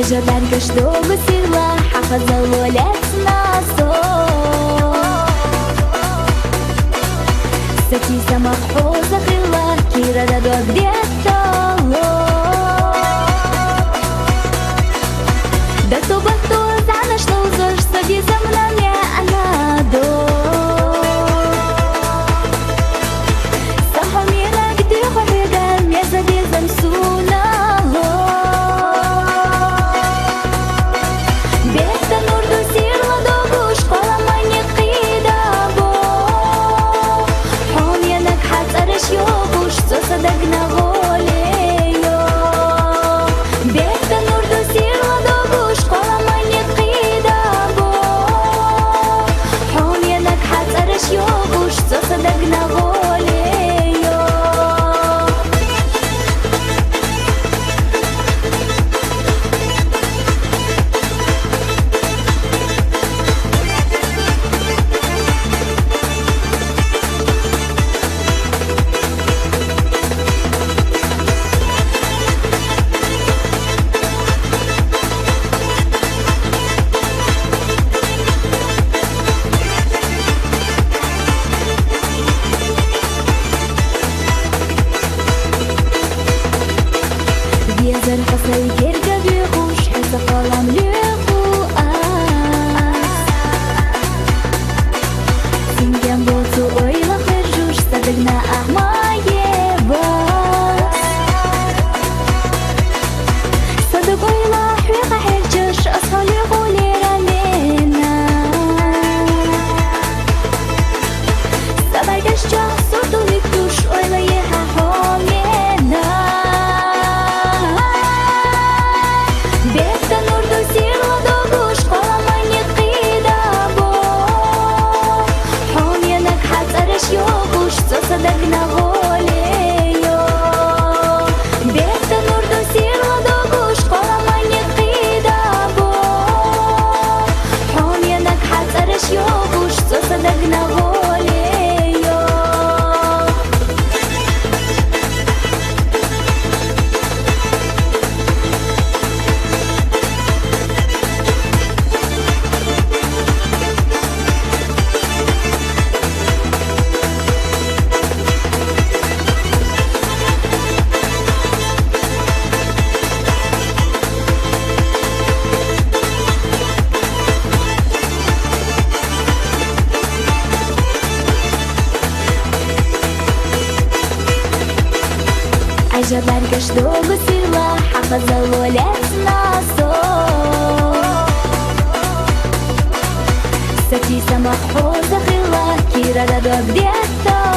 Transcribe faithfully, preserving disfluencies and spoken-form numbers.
Жадаргаш догу сирла, хьафазалу лецна со. Сати самахъ хьоза хила, кирара дог деттало. Да тобахто занаш ловзош, саби замна ме анадо. Сахамираг дихо хига, меза дезам сунало. Бетта нурду сирла догуш, къала мани къидабо. Хьон янаг хьацӀараш ёбуш, цо садагна гъолеё. Бетта нурду сирла догуш, къала мани къидабо. Хьон янаг хьацӀараш ёбуш, цо садагна гъолеё. Везар хасай гергави хуш, хӀеса къалам леху ас. Синген боцу ойла хержуш, садагна ахмае вас. Садук ойла хӀуьха хӀерчаш, асхьали гъулера лена. Сабайдеш чахсурту викӀуш, ойла ихӀа хьомена. Бетта нурду сирла догуш, къала мани къидабо. Хьон янаг хьацӀараш ёбуш, цо садагна гъолеё. Бетта нурду сирла догуш, къала мани къидабо. Хьон янаг хьацӀараш ёбуш, цо садагна гъолеё. ГӀяжабаргаш догу сирла, хьафазалу лецна со. Сати самахъ хьоза хила, кирара дог деттало.